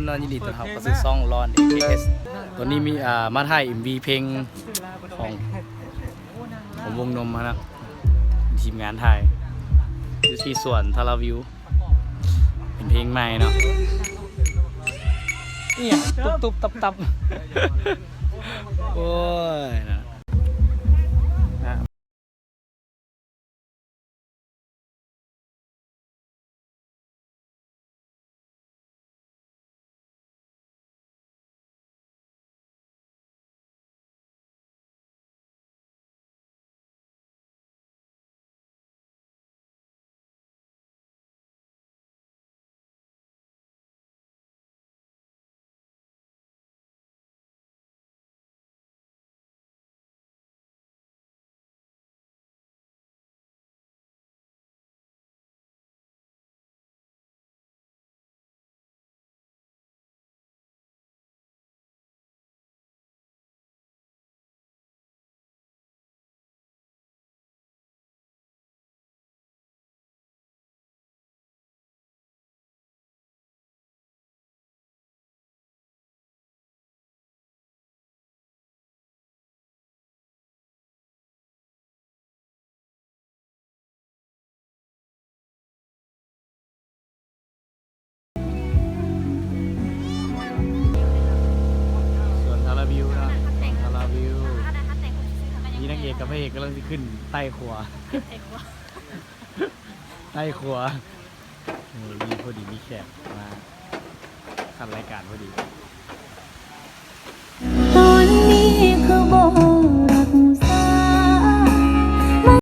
ນອນ ຍິນດີຕ້ອນຮັບເຂົ້າສູ່ຊ່ອງລອນ ເອ ເຄ ເອສ ຕອນນີ້ມີ ອ່າ ມາຖ່າຍເອັມວີເພງຂອງ ຂອງວົງນົມຫັ້ນນະ ທີມງານຖ່າຍ ຢູ່ທີ່ສວນທາລາວິວ ເປັນເພງໃໝ່ເນາະ ອີ່ຫຍັງຕຸບໆຕັບໆ ໂອ້ຍ ນະ. ສວນທາລາວິວເນາະ ສວນທາລາວິວ ມີນາງເອກກັບພະເອກກຳລັງຊິຂຶ້ນໄຕ່ຂົວ ໄຕ່ຂົວ ເອີ ມີພໍດີມີແຂກມາຄັດລາຍການພໍດີ.